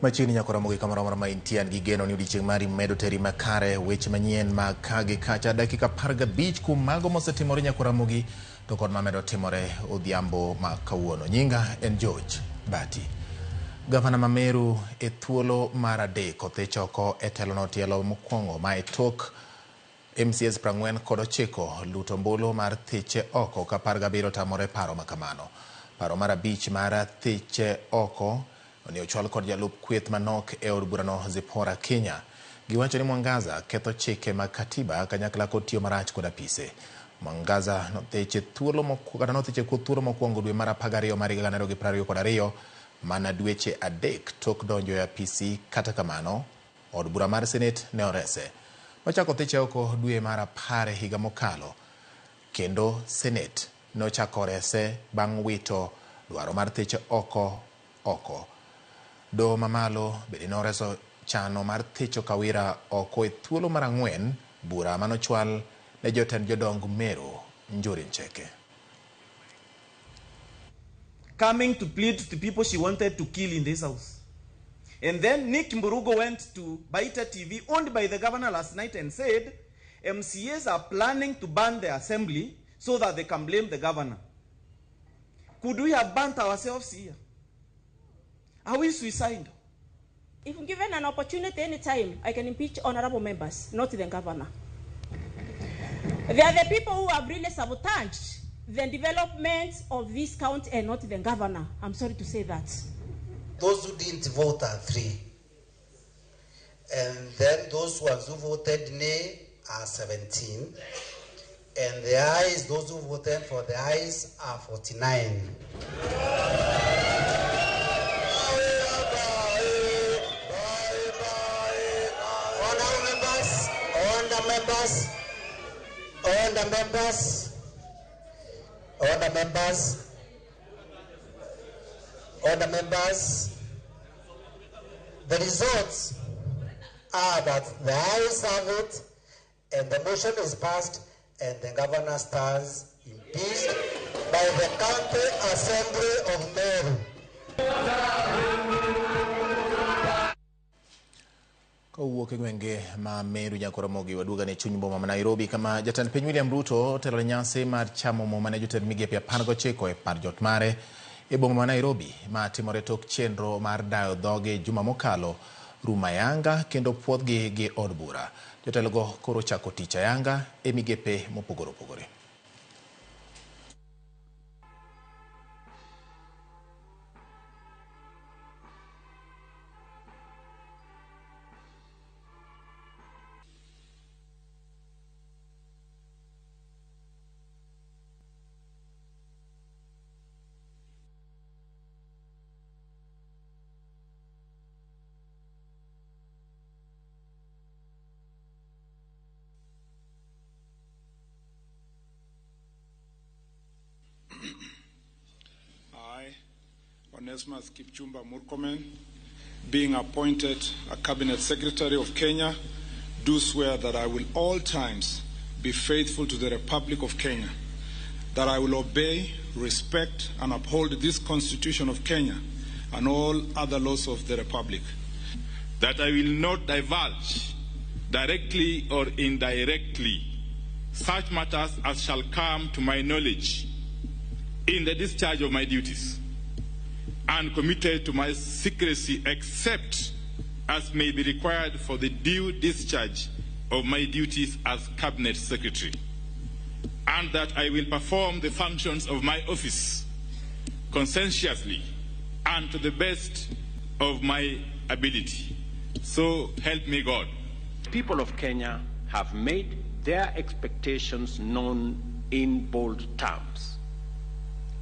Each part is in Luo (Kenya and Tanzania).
Machiegni nyaka romo gi kamoro amora ma intie, an gi geno ni odiechieng' mari medo teri makare. Weche manyien mag ka gi kacha dakika 15 kuom mago mosetimore nyaka Ramogi to kod mamedo timore odhiambo ma kawuono. Nyinga en George Bati. Gavana ma Meru e thuolo mar 3 othich oko e telono tielo mokwongo ma e tok MCAs 49 luto ombulu mar thiche oko ka 17 tamore paro ma kamano. Paro mar 5 mar thiche oko ne ochwal kod jalup kweth manok e od burano Zipporah Kenya. Giwacho ni Mwangaza ketho chike mag katiba kanyakla kod tiyo marach kod apise. Mwangaza nothiche thuolo kata nothiche thuolo mokwongo dwe mar 12 mar higa 2022 mana dweche 3 tok donjo e apisi. Kata kamano, od bura mar Senate ne orese. Nochako thiche oko dwe mar 10 higa mokalo kendo Senate nochako orese bang' wito dwaro mar thiche oko. Doho mamalo bende noreso chano mar thicho Kawira oko e thuolo mar 4, bura manochwal ne jotend jodong Meru Njuri Ncheke. Coming to plead to people she wanted to kill in this house. And then Nick Mburugu went to Baita TV, owned by the governor last night, and said MCAs are planning to ban the assembly so that they can blame the governor. Could we have burnt ourselves here? Are we suicidal? If given an opportunity any time, I can impeach honorable members, not the governor. They are the people who have really sabotaged the development of this county and not the governor. I'm sorry to say that. Those who didn't vote are 3. And then those who have voted nay are 17. And the ayes, those who voted for the ayes are 49. Order members, the results are that the ayes have it and the motion is passed and the governor stands impeached by the County Assembly of Meru. Kowuok e gwenge ma Meru nyaka Ramogi waduoga ne chuny boma ma Nairobi kama jatend piny William Ruto otelo ne nyasi mar chamo muma ne jotend migepe 19 e par jot mare e boma ma Nairobi ma timore tok chenro mar dayo dhoge juma mokalo rumayanga kendo puodhgi gi od bura. Jotelogo koro chako tich ayanga e migepe mopogore opogore. I, Onesmus Kipchumba Murkomen, being appointed a Cabinet Secretary of Kenya, do swear that I will all times be faithful to the Republic of Kenya, that I will obey, respect, and uphold this Constitution of Kenya and all other laws of the Republic. That I will not divulge, directly or indirectly, such matters as shall come to my knowledge in the discharge of my duties, and committed to my secrecy except as may be required for the due discharge of my duties as Cabinet Secretary, and that I will perform the functions of my office conscientiously and to the best of my ability. So help me God. People of Kenya have made their expectations known in bold terms.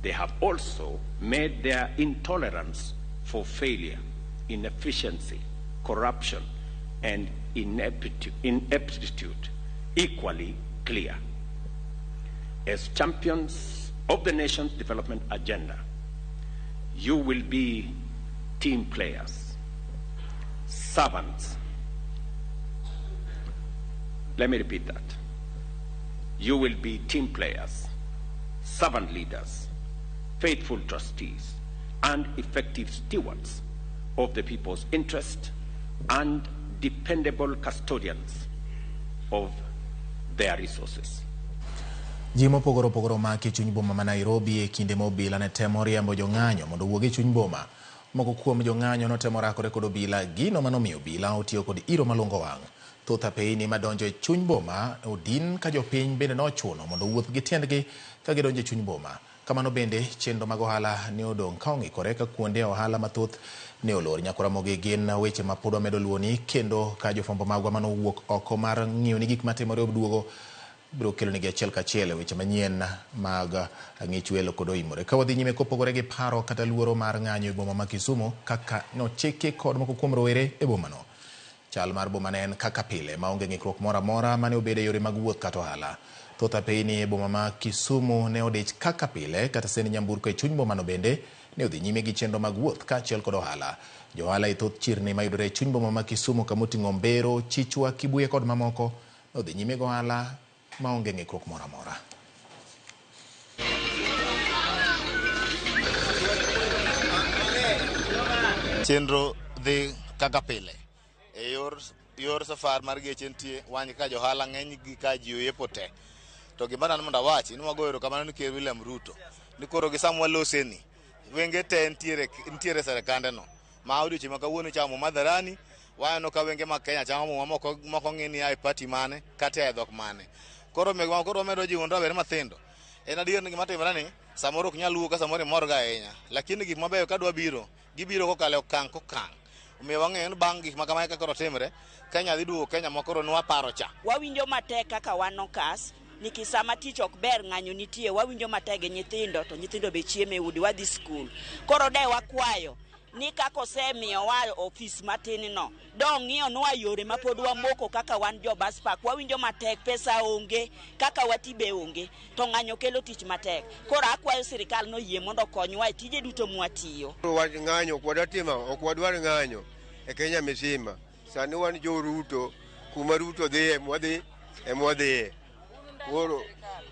They have also made their intolerance for failure, inefficiency, corruption, and ineptitude equally clear. As champions of the nation's development agenda, you will be team players, servants. Let me repeat that. You will be team players, servant leaders, faithful trustees, and effective stewards of the people's interest and dependable custodians of their resources. Ji mopogore opogore omaki e chuny boma ma Nairobi e kinde ma obila ne temo riembo jong'anyo mondo owuog e chuny boma. Moko kuom jong'anyo notemo rakore kod obila, gino manomiyo obila otiyo kod iro malungo wang'. Thoth apeyni madonjo e chuny boma odin ka jopiny bende nochuno mondo owuoth gi tiendgi ka gidonjo e chuny boma. Kamano bende chenro mag ohala ne odong' ka ong'ikore ka kuonde ohala mathoth ne olor. Nyakwar Ramogi gin weche ma pod wamedo luwoni kendo ka jofwambo magwa manowuok oko mar ng'iyo ni gik matimore oduogo biro kelonegi achiel kachiel e weche manyien mag ng'ich welo kod oimore. Ka wadhi nyime kopogore gi paro kata luoro mar ng'anyo e boma ma Kisumu kaka nochiki kod moko kuom rowere e bomano. Chal mar boma ne en kaka pile maonge ng'ikruok moro amora mane obedo e yore mag wuoth kata ohala. Thoth apeyni e boma ma Kisumu ne odich kaka pile kata send nyamburko e chuny bomano bende ne odhi nyime gi chenro mag wuoth kaachiel kod ohala. Jo ohala e thoth chirni mayudore e chuny boma ma Kisumu kamoting'o Mbero, Chichwa, Kibuye kod mamoko nodhi nyime gi ohala maonge ng'ikruok moro amora. Chenro dhi kaka pile e yor safar mar geche nitie wan ka johala ng'eny gi ka ji oyepo te. To gima dani mondo awachi ni wagoyo erokamano ni Ker William Ruto ni koro gi sama waloseni wenge te nitiere serikande no ma odiochieng' ma kawuono chamo madharani waneno ka wenge mag Kenya chamo muma moko ng'i ni a e party mane kata e dhok mane. Koro omiyo koro wamedo jiwo rawere mathindo. En adier ni gima timore ni samoro ok nyal wuok ka samoro imor ga ahinya, lakini gik mabeyo kadwa biro gibiro kokalo e okang' kokang'. Omiyo wang'eyo ni bang' gik ma kamae ka koro timre, Kenya dhi duogo Kenya ma koro nwaparo cha. Wawinjo matek kaka wan okas nikech sama tich ok ber ng'anyo nitie wawinjo matek gi nyithindo to nyithindo be chiemo e udi wadhi skul. Koro de wakwayo ni kaka osemiyowa ofis matin no dong'iyonwa yore ma pod wamoko kaka wan jo bus park wawinjo matek pesa onge kaka wati be onge to ng'anyo kelo tich matek. Koro akwayo sirikal noyie mondo okonywa e tije duto mwatiyo. Wach ng'anyo ok wadwa timo, ok wadwar ng'anyo e Kenya misima. Sani wan jo Ruto, kuma Ruto dhiye mwadhi emwadhiye. Koro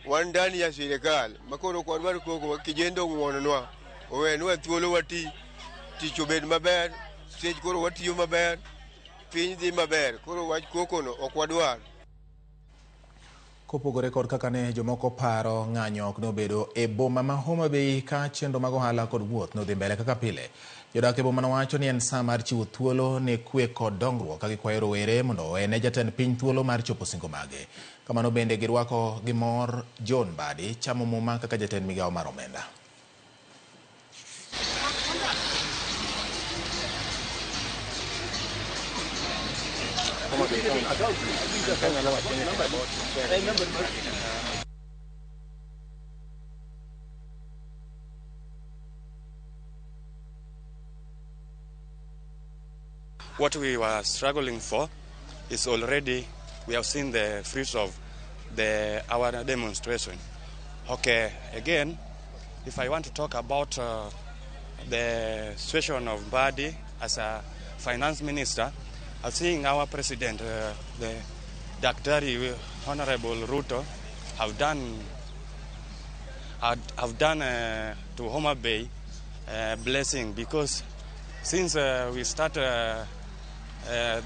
wan ndani ya sirikal ma koro ok wadwar koko, kijende ong'wononwa, owenwa thuolo wati, tich obed maber, stage koro watiyo maber, piny dhi maber. Koro wach koko no ok wadwar. Kopogore kod kaka ne jomoko paro, ng'anyo ok nobedo e boma ma Homa Bay ka chenro mag ohala kod wuoth nodhi mbele kaka pile. Jodak e boma no wacho ni en sa mar chiwo thuolo ne kwe kod dongruok ka gikwayo rowere mondo owene jatend piny thuolo mar chopo singo mage. Kamano bende girwako gi mor John Mbadi chamo muma kaka jatend migawo mar omenda. What we were struggling for is already, we have seen the fruits of our demonstration. Okay, again, if I want to talk about the situation of Mbadi as a finance minister, I'm seeing our president, the Daktari Honorable Ruto, have done to Homa Bay blessing, because since we start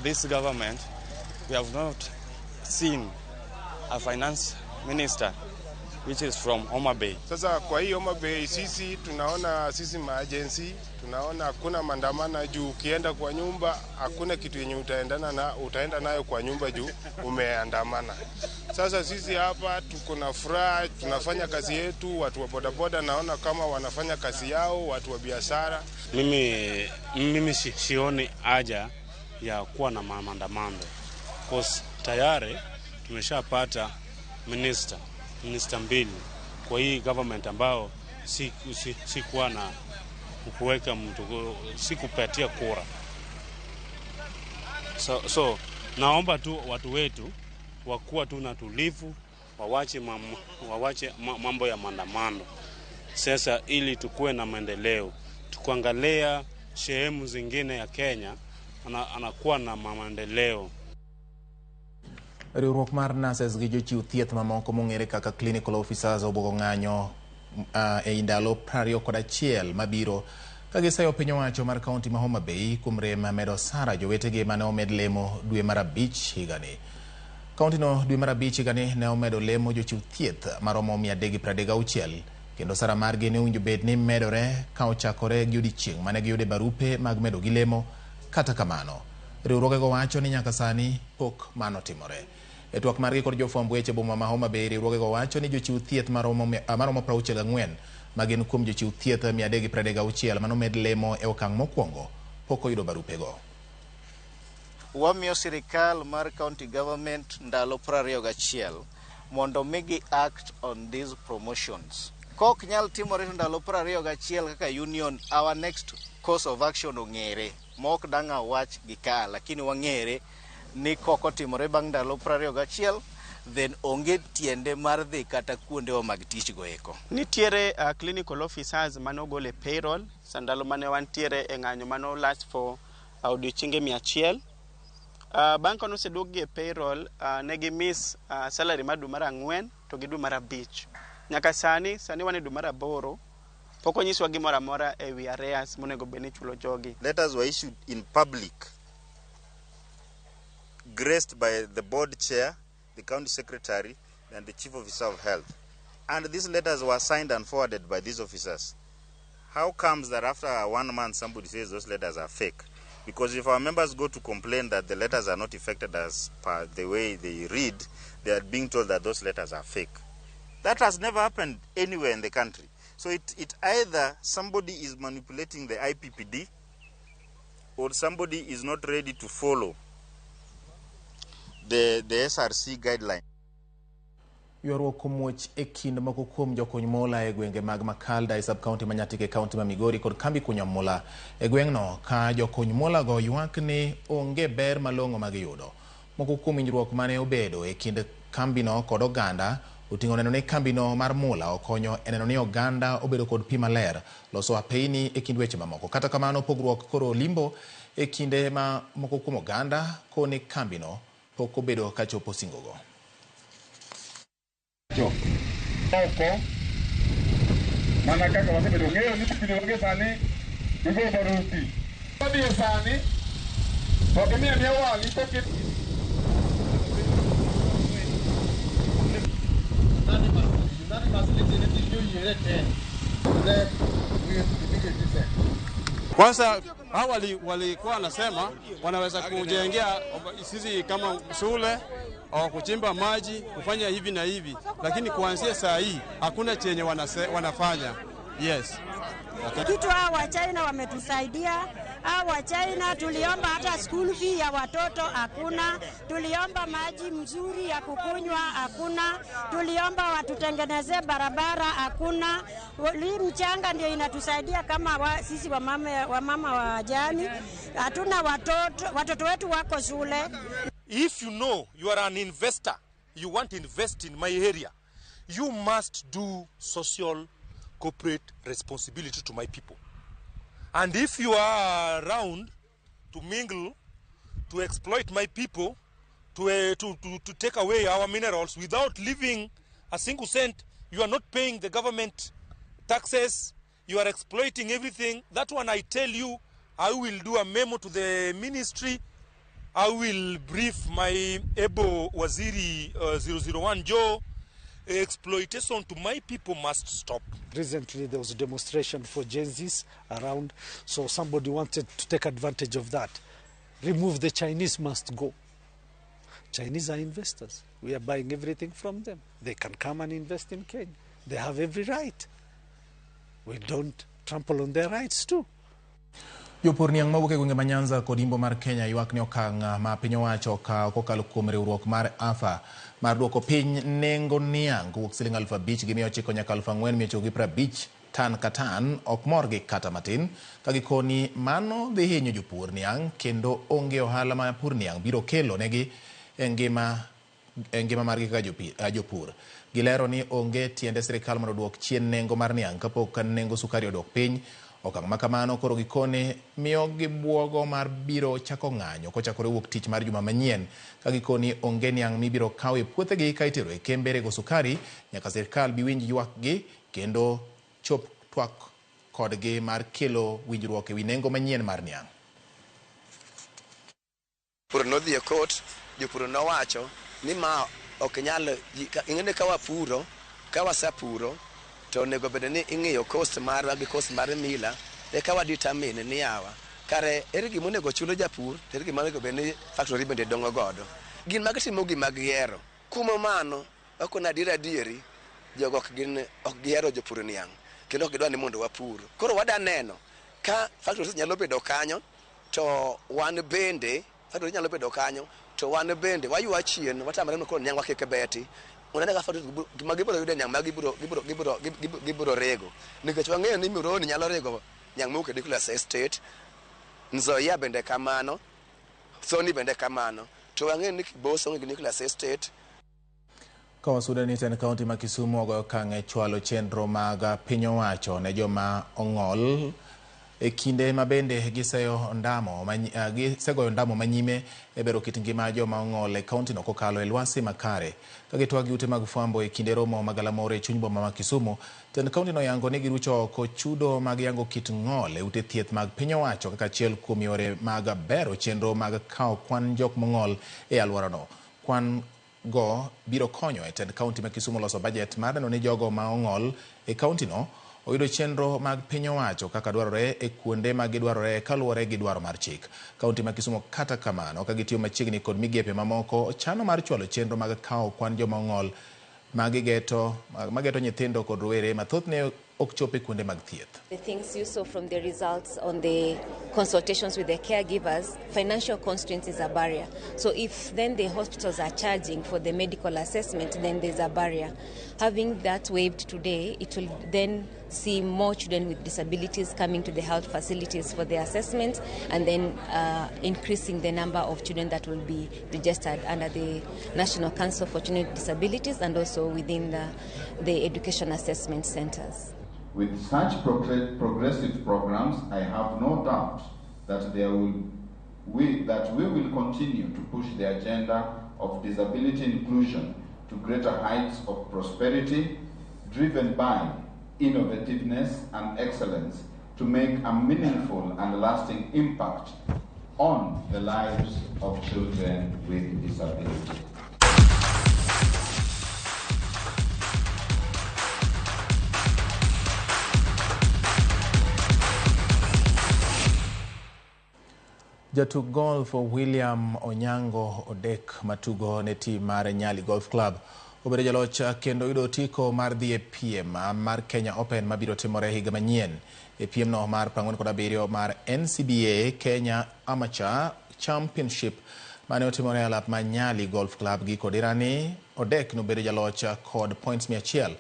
this government, we have not seen a finance minister which is from Homa Bay. Sasa kwa hii Homa Bay sisi tunaona, sisi maagency tunaona hakuna maandamano juu ukienda kwa nyumba hakuna kitu yenye utaendana na utaenda nayo kwa nyumba juu umeandamana. Sasa sisi hapa tuko na furaha, tunafanya kazi yetu. Watu wa bodaboda naona kama wanafanya kazi yao, watu wa biashara. Mimi sioni haja ya kuwa na maandamano, cause tayari tumeshapata minister mbili kwa hii government ambao si kuwa na kuweka mtu si kupatia kura. So naomba tu watu wetu wakuwa tu na tulivu, wawache mambo ya maandamano sasa, ili tukuwe na maendeleo. Tukuangalia sehemu zingine ya Kenya anakuwa na maendeleo. Riwruok mar nurses gi jochiw thieth mamoko mong'ere kaka clinical officers obuogo ng'anyo ei ndalo 21 mabiro. Ka giseyo piny owacho mar kaunti ma Homa Bay kuom rem medo osara jowetegi mane omed lemo dwe mar 5 higani. Kauntino dwe mar 5 higani ne omedo lemo jochiw thieth maromo 336 kendo osara margi ne owinjo bed ni medore ka ochakore gi odiechieng' mane giyude barupe mag medo gi lemo. Kata kamano, riwruogego wacho ni nyaka sani pok mano timore. E twak margi kod jofwamb weche boma ma Homa Bay, riwruogego wacho ni jochiw thieth maromo 64 ma gin kuom jochiw thieth 336 manomed lemo e okang' mokwongo pok oyudo barupego. Wamiyo sirikal mar county government ndalo 21 mondo mi gi act on these promotions. Kok nyal timore to ndalo 21 kaka union, our next course of action ong'ere. Mok dang' awach gi ka, lakini wang'ere ni kok otimore bang' ndalo 21, then onge tiende mar dhi kata kuondewa mag tich go eko. Nitiere clinical officers mane ogol e payroll sa ndalo mane wantiere e ng'anyo mane last for odiochienge 100. Bang' kane oseduokgi e payroll, ne gi miss salary mar dwe mar 4 to gi dwe mar 5. Nyaka sani wan e dwe mar 8, pok onyiswa gimoro amora e wi arrears monego bed ni ichulo jogi. Letters were issued in public, graced by the board chair, the county secretary, and the chief officer of health. And these letters were signed and forwarded by these officers. How comes that after 1 month somebody says those letters are fake? Because if our members go to complain that the letters are not effected as per the way they read, they are being told that those letters are fake. That has never happened anywhere in the country. So it either somebody is manipulating the IPPD or somebody is not ready to follow the SRC guideline. Ywaruok omuoch e kind moko kuom jokony mula e gwenge mag Makalda e sub-county ma Nyatike e county ma Migori kod kambi kunyo mula e gweng'no ka jokony mula go ywak ni onge ber malong'o ma giyudo. Moko kuom winjruok mane obedo e kind kambino kod oganda oting'o neno ni kambino mar mula okonyo e neno ni oganda obedo kod pi maler, loso apeyni e kind weche mamoko. Kata kamano, pogruok koro limbo e kinde ma moko kuom oganda koni kambino pok obedo kachopo singogo. Oko mana kaka wasebedo ng'eyo ni pile onge sani gigo baruti wadhi sani to gimiyo miya wang'i kokit Kwanza awali walikuwa wanasema wanaweza kujengea sisi kama shule au kuchimba maji, kufanya hivi na hivi, lakini kuanzia saa hii hakuna chenye wanafanya. Yes. Kitu hawa wa China wametusaidia. Hawa wa China tuliomba hata school fee ya watoto hakuna, tuliomba maji mzuri ya kukunywa hakuna, tuliomba watutengeneze barabara hakuna. Hii mchanga ndio inatusaidia kama sisi wamama wajani. Hatuna watoto, watoto wetu wako shule. If you know you are an investor, you want to invest in my area, you must do social corporate responsibility to my people. And if you are around to mingle, to exploit my people, to take away our minerals without leaving a single cent, you are not paying the government taxes, you are exploiting everything. That one I tell you, I will do a memo to the ministry. I will brief my Ebo Waziri 001 Joe. Exploitation to my people must stop. Recently there was a demonstration for Gen Zs around, so somebody wanted to take advantage of that. Remove the Chinese must go. Chinese are investors. We are buying everything from them. They can come and invest in Kenya. They have every right. We don't trample on their rights too. Jopur niang' mawuok e gwenge ma Nyanza kod Imbo mar Kenya ywak ni okang' ma piny owacho okawo kokalo kuom riwruok mar AFA mar duoko piny nengo niang' kowuok siling 5,900 nyaka 4,950 tan ka tan ok morgi kata matin ka gikoni mano dhi hinyo jopur niang' kendo onge ohala ma pur niang' biro kelo negi e ngima margi kaka jopur. Gilero ni onge tiende sirikal mondo oduok chien nengo mar niang' kapok nengo sukari odok piny. Okang' ma kamano koro gikone miyo gibuogo mar biro chako ng'anyo kochakore wuok tich mar juma manyien ka gikoni onge niang' mibiro kaw e puothegi ka itero e kembe rego sukari nyaka sirikal bi winj ywakgi kendo chop twak kodgi mar kelo winjruok ewi nengo manyien mar niang'. Pur nodhi e court, jopur nowacho ni ma ok nyal, ing'e ka wapuro, ka wasepuro to onego bed ni ing'iyo cost marwa gi cost mar mila eka wa determine ni yawa kare ere gima onego chulo japur to ere gima onego bed ni factory bende dong'o godo. Gin ma gitimo gima gihero. Kuom mano, wakoni adier adieri, jogo ok gin ok gihero jopur niang' kendo ok gidwa ni mondo wapur. Koro wada neno ka factories nyalo bedo kanyo to wan bende factory nyalo bedo kanyo to wan bende waywa chien watamre ni koro niang' wakik beti. Unene ka factories gima gibiro yudo e niang' ma gibiro rego nikech wang'eyo ni Muhoroni nyalo rego niang' mowuok e Nicholas Estate, Nzoia bende kamano, Sony bende kamano, to wang'eyo ni Kibos onge gi Nicholas Estate. Ka wasudo ni tend kaunti ma Kisumu ogoyo okang' e chwalo chenro mag piny owacho ne joma ong'ol e kinde ma bende gisegoyo ndamo manyime e bero kit ngima joma ong'ol e kauntino kokalo e lwasi makare. Ka gitwak gi ute mag fwambo e kinde romo magalamoro e chuny boma ma Kisumu, tend kauntino oyango ni girucho oko chudo mag yango kit ng'ol e ute thieth mag piny owacho kaka achiel kuom yore mag bero chenro mag kawo kwan jok mong'ol e alworano. Kwan go biro konyo e tend kaunti ma Kisumu loso bajet mar neno ni jogo ma ong'ol e kauntino oyudo chenro mag piny owacho kaka dwarore e kuonde ma gidwarore kaluwore gi dwaro mar chik. Kaunti ma Kisumu kata kamano ka gitiyo machiegni kod migepe mamoko chano mar chwalo chenro mag kawo kwan joma ong'ol mageto nyithindo kod rowere ma thothne ok chop e kuonde mag thieth. The things you saw from the results on the consultations with the caregivers, financial constraints is a barrier. So if then the hospitals are charging for the medical assessment, then there's a barrier. Having that waived today, it will then see more children with disabilities coming to the health facilities for the assessment, and then increasing the number of children that will be registered under the National Council for Children with Disabilities and also within the education assessment centers. With such progressive programs, I have no doubt that we will continue to push the agenda of disability inclusion to greater heights of prosperity, driven by innovativeness and excellence to make a meaningful and lasting impact on the lives of children with disability. Jatug golf William Onyango Odek matugo ne tim mar Nyali Golf Club obedo jaloch kendo yudo otiko mar dhi e piem mar Kenya Open mabiro timore higa manyien. E piem no mar 47 mar NCBA Kenya Amateur Championship mane otimore e alap mar Nyali Golf Club giko dirani, Odek nobedo jaloch kod points 100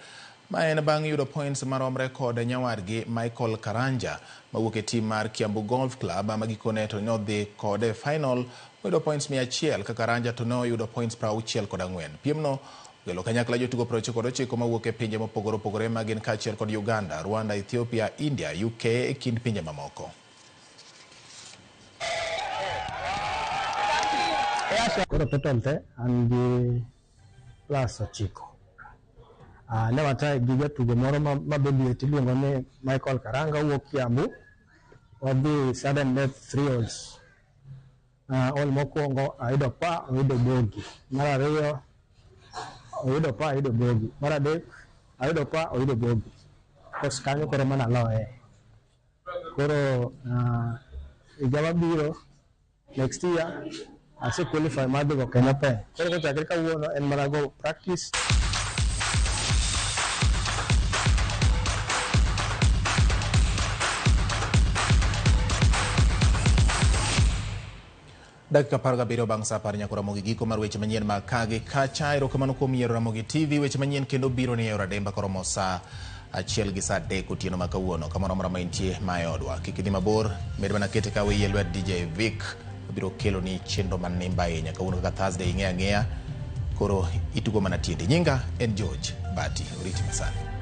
ma en bang' yudo points maromre kod nyawadgi Michael Karanja mawuok e tim mar Kiambu Golf Club ma gikone to nodhi kode e final oyudo points 100 ka Karanja to noyudo points 64. Piemno okelo kanyakla jotugo 99 mawuok e pinje mopogore opogore ma gin kaachiel kod Uganda, Rwanda, Ethiopia, India, UK e kind pinje mamoko. Koro total te an gi plus 9. Ne watry gi jatugo moro ma bende iluongo ni Michael Karanga wuok Kiambu. Wadhi sudden death 3 holes. Hole mokwongo ayudo pa, oyudo bogi. Mar ariyo oyudo pa, ayudo bogi. Mar adek ayudo pa, oyudo bogi. Kos kanyo koro mana loye. Koro higa mabiro next year ase qualify mar dhi go Kenya Open. Koro kochakre kawuono en mana go practice. Dakika 17 bang' saa 10 nyaka Ramogi giko mar weche manyien mag kagi kacha. Erokamano kuom yiero Ramogi TV. Weche manyien kendo biro ni e yor ademba koromo saa 1 gi saa 3 otieno ma kawuono. Kamoro amora ma intie ma e odwa. Kik idhi mabor, med mana kete ka weyie lwet DJ Vic. Obiro kelo ni chenro manimba ahinya. Kawuono kaka Thursday ing'eyo ang'eya, koro itugo mana tiendi. Nyinga en George Bati. Oriti masani.